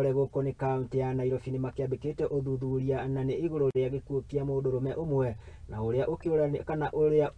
Kayole gũkũ nĩ kaunti ya Nairobi nĩ makĩambĩkĩte ũthuthuria na nĩ igũrũ rĩa gĩkuũ kĩa mũndũrũme ũmwe na ũrĩa ũkĩũra kana ũrĩa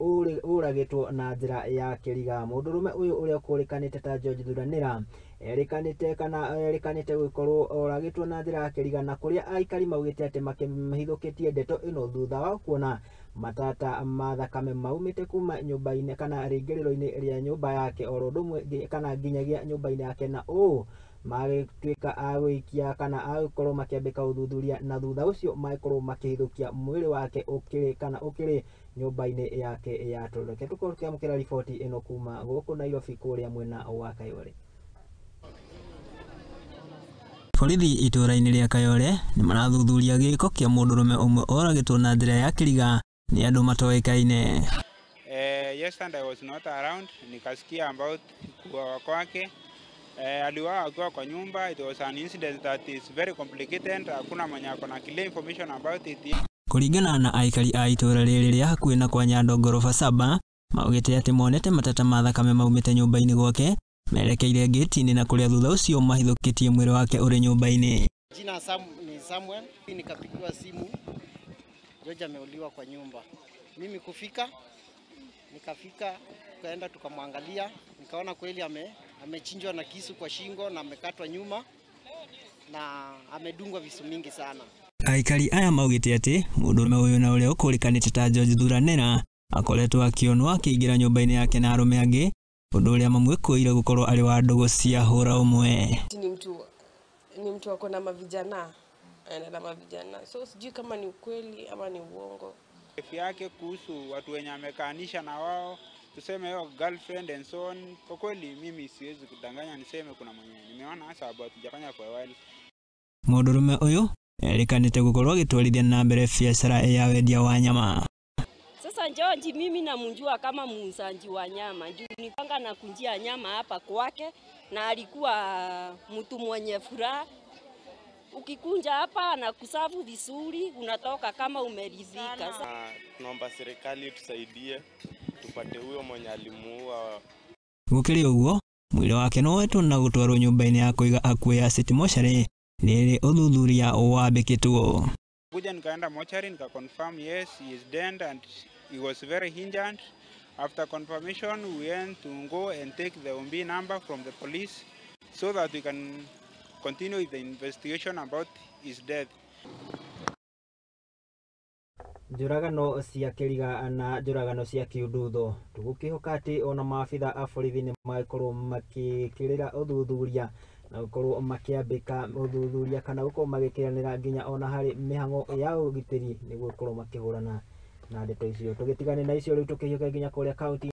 ũragĩtwo na njĩra ya kĩriga. Mũndũrũme ũyũ ũrĩa ũkũrĩkanĩte ta George Thuranĩra erĩkanĩte kana erĩkanĩte gũkorwo oragĩtwo na njĩra ya kĩriga, na kũrĩa aikari maugĩte atĩ makĩhithũkĩtie ndeto ĩno thutha wa kuona matata ma thakame maumĩte kuma nyũmba-inĩ kana rĩingĩrĩro-inĩ rĩa nyũmba yake oro ũndũ ũmwe kana nginyagia nyũmba-inĩ yake, na ũũ magĩtuĩka a gũikia kana a gũkorwo makĩambĩka ũthuthuria, na thutha ũcio magĩkorwo makĩhithũkia mwĩrĩ wake ũkĩrĩ kana ũkĩrĩ nyũmba-inĩ yake ya toro. Reke tũkorwo tũkĩamũkĩra riboti ĩno kuma gũkũ Nairobi kũrĩa mwena wa Kayole. Borithi itũũra-inĩ rĩa Kayole nĩ marathuthuria gĩko kĩa mũndũrũme ũmwe oragĩtwo na njĩra ya kĩriga nĩ andũ matoĩkaine. Yesterday I was not around, nikasikia about kuuawa kwake. Aliuawa akiwa kwa nyumba. It was an incident that is very complicated. Hakuna mwenye ako na clear information about it. Kũringana na aikari a itũũra rĩrĩ rĩa hakuhĩ na kwa Nyando ngoroba 7, maugĩte atĩ monete matata ma thakame maumĩte nyũmba-inĩ gwake merekeire ngĩti-inĩ, na kũrĩa thutha ũcio mahithũkĩtie mwĩrĩ wake ũrĩ nyũmba-inĩ. Jina ni Samuel, nikapigiwa simu George ameuliwa kwa nyumba. Mimi kufika, nikafika, tukaenda tukamwangalia, nikaona kweli amechinjwa na kisu kwa shingo na amekatwa nyuma na amedungwa visu mingi sana. Aikari aya maugĩte atĩ mũndũrũme ũyũ na ũrĩa ũkũrĩkanĩte ta George Thuranĩra akoretwo akĩonwo akĩingĩra nyũmba-inĩ yake na arũme angĩ, ũndũ ũrĩa mamwĩkũĩire gũkorwo arĩ wa ndũgũ cia hũra ũmwe. Ni mtu ako na mavijana, na mavijana, so sijui kama ni ukweli ama ni uongo. Yake kuhusu watu wenye amekaanisha na wao, tuseme hiyo girlfriend and so on. Kwa kweli mimi siwezi kudanganya niseme kuna mwenye nimeona, sababu hatujafanya for a while. Mũndũrũme ũyũ erĩkanĩte gũkorwo agĩtwarithia na mbere biacara ya wendia wa nyama. Sasa George mimi namjua kama muuzaji wa nyama. Juu nipanga na kunjia nyama hapa kwake, na alikuwa mtu mwenye furaha. Ukikunja hapa na kusafu vizuri unatoka kama umeridhika. Tunaomba serikali tusaidie tupate huyo mwenye alimuua. Gũkĩrĩ ũguo mwĩrĩ wake no wetwo na gũtwarwo nyũmba-inĩ ya kũiga akuũ ya City Mortuary rĩrĩ ũthuthuria wambĩkĩtwo. Kuja nikaenda mochari nika confirm yes he is dead and he was very injured. After confirmation we went to go and take the OB number from the police so that we can continue with the investigation about his death. Njũragano cia kĩriga na njũragano cia kĩũndutho tũgũkĩhoka atĩ ona maabitha a borithi nĩ magĩkorwo makĩkĩrĩra ũthuthuria na gũkorwo makĩambĩka ũthuthuria kana gũkorwo magĩkĩranĩra nginya ona harĩ mĩhang'o ya ũgitĩri nĩguo gũkorwo makĩhũrana na ndeto icio. Tũgĩtigane na icio rĩu tũkĩhiũka nginya kũrĩa kaunti